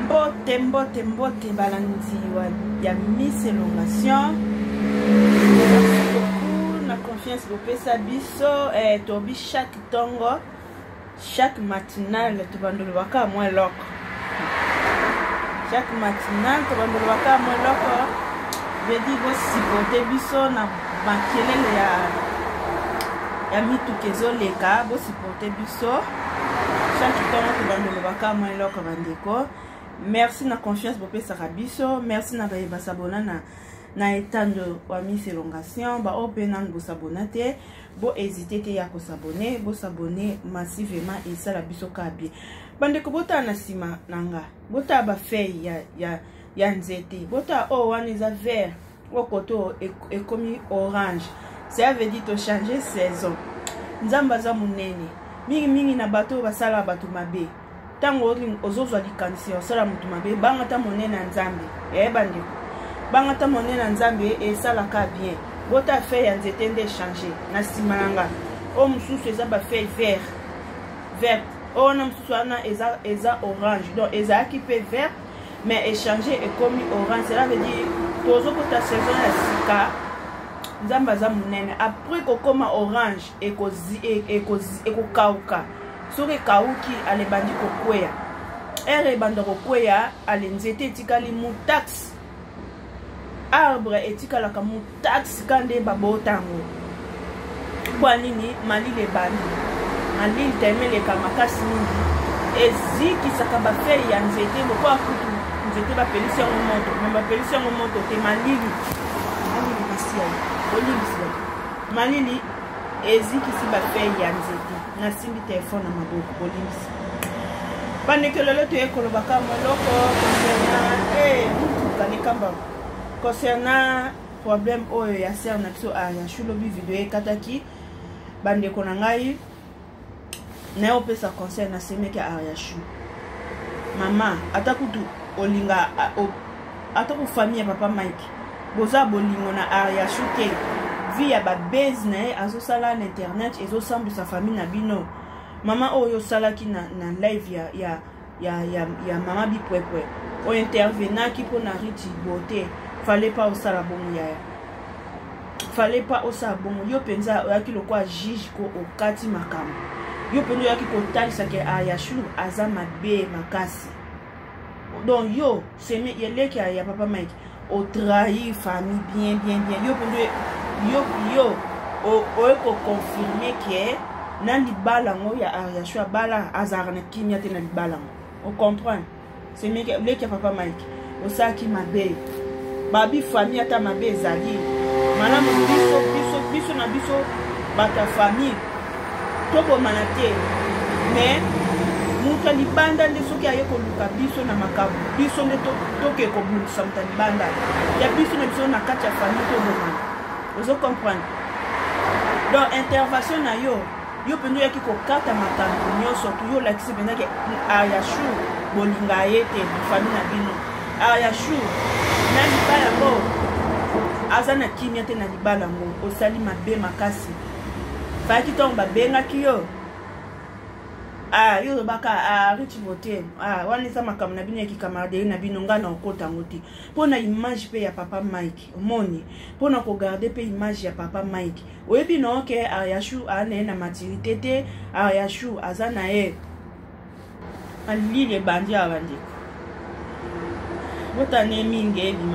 Mbote, mbote, mbote, balandi ya Miss Elongation. Merci beaucoup na confiance bopesa biso eh, tobi chaque tongo chaque matinale tobandolobaka mwa eloko chaque matinale tobandolobaka mwa eloko vedi bosupporte biso na makelele ya ya mituka ezoleka bosupporte biso chaque ntongo tobanda olobaka mwa eloko bandeko. Merci na confiance bopesaka biso. Merci na baye basabona na etando wa Miss Elongation. Baoyo mpe nanu bosabona te, bo hésite te ya kosabone, bosabone massivement, esala biso ka bien. Bandeko, botala na nsima na nga, botala bafeuille ya nzete, botala oyo wana eza vert, oyo koto ekomi orange. Ça veut dire tochange saison. Nzambe aza monene mingimingi na bato oyo basalaka bato mabe. Ntango ozozwa likanisi ya kosala moto mabe, banga ta monene ya Nzambe. Bandeko, banga ta monene ya Nzambe, esalaka bien. Bota feuille ya nzete nde echange na nsima na nga. Oyo mosusu eza bafeuille vert verte, oyo wana mosusu wana eza orange. Donc ezalaki mpe vert, mais echange ekomi orange. Cela veut dire tozokota saison ya sika. Nzambe aza monene. Après kokoma orange, ekokauka. Soki ekauki, ale ebandi kokweya. Ere ebanda kokweya, ale nzete etikali mutax. Arbre etikalaka mutax ka nde babota yango. Mpo nini? Malili ebandi. Malili teme eleka makasi mingi, ezikisaka bafeuille ya nzete lokola kutu nzete bapelisi yango moto. Me bapelisi yango moto te, malili, malili kasi yayo olimbisi bato. Malili ezikisi bafeuille ya nzete. Nasimbi telefone na maboko, bolimbisi bandeko. Lelo toye kolobaka moloko concernant mutuka nekamba, concernant problème oyo ya sœur na biso Ariachou. Lobi video ekataki. Bandeko na ngai, naye opesa conseil na semeki ya Ariachou. Mama, ata kutu olinga, ata ku famille ya papa Mike boza bolingo na Ariachou te, vie ya babase na ye azosala na internet ezosambwisa famille na bino. Mama, oyo osalaki na live ya mama Bipwepwe, oyo intervenaki mpo na Riti Bote, fallait pas osala bongo yaya, fallait pas osala bongo. Yo mpenza oyaki lokola juge ko okati makambo. Yo mpenza oyaki kotalisa ke Ariachou aza mabe makasi. Donc yo seme eleki ya papa Mike, otrahir famille bien bien bien. Yo mpenza yo oye koconfirme ke na libala yango ya Ariachou, abala, azalaka na kimia te na libala yango. Ocomprendre? Semeki leki ya papa Mike, osalaki mabe. Babi famille, ata mabe ezali malamu, biso na biso bato ya famille tobomana te. Mais moto ya libanda nde soki aye koluka biso na makambo, biso nde toke kobundisa moto ya libanda. Ya biso na biso na kati ya famille tobomana? Ozo comprendre? Donc intervention na yo, yo mpenza oyaki kokata makambo nyonso tu. Yo olakisi mpenza ke Ariachou bolinga ye te na famille na bino. Ariachou na libala yango aza na kimia te na libala yango. Osali mabe makasi. Fayaki ntango babengaki yo, ah, yo olobaka: "Ah, Rich Vote, ah, wana eza makambo na bino ya kicamaraderie na bino, ngai na okota yango te." Mpo na image mpe ya papa Mike, omoni, mpo na kogarde mpe image ya papa Mike. Oyebi no ke Ariachou aa na ye na maturité te. Ariachou aza na ye. Malili ebandi awa bandeko, botane mingi ebima.